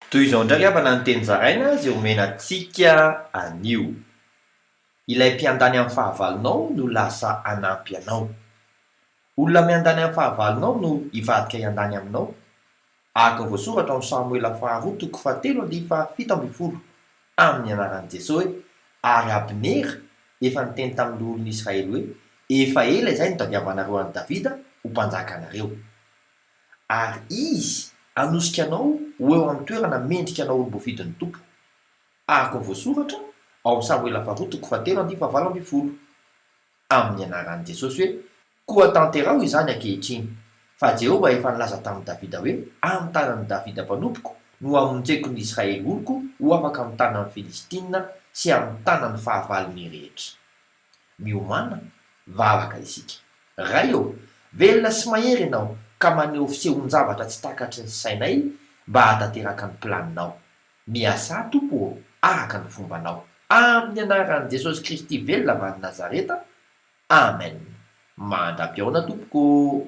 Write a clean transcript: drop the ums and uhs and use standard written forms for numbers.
Toy izao indray ry havana ny teny zaraina izay omena antsika anio. Ilay mpiandany amin'ny fahavalonao no lasa hanampy anao. Olona miandany amin'ny fahavalonao no hivadika hiandany aminao. Araka ny voasoratra ao amin'ny Samoela faharoa toko fahatelo andininy fahafito ambin'ny folo, amin'ny anaran'i Jesoa hoe, Ary Abnera efa niteny tamin'ny loholon'i Israely hoe, Efa ela izay nitadiavanareo an'i Davida ho mpanjakanareo. Ary izy hanosika anao ho eo amin'ny toerana mendrika anao olom-boafidin'ny Tompo. Araka ny voasoratra ao amin'ny Samoela faharoa toko fahatelo andininy fahavalo ambin'ny folo. Amin'ny anaran'i Jesosy hoe, Koa tanteraho izany ankehitriny, fa Jehovah efa nilaza tamin'i Davida hoe, Amin'ny tanan'i Davida mpanompoko no hamonjeko ny Israely oloko ho afaka amin'ny tanan'ny Filistina sy amin'ny tanan'ny fahavalony rehetra. Miomàna, vavaka isika. Ray ô, velona sy mahery Ianao ka maneho fisehoan-javatra tsy takatry ny sainay mba hahatanteraka ny planinao. Miasà Tompo ô, araka ny fombanao. Amin'ny anaran'i Jesosy Kristy velona avy any Nazareta, Amen. Mandra-pihaona tompoko ô.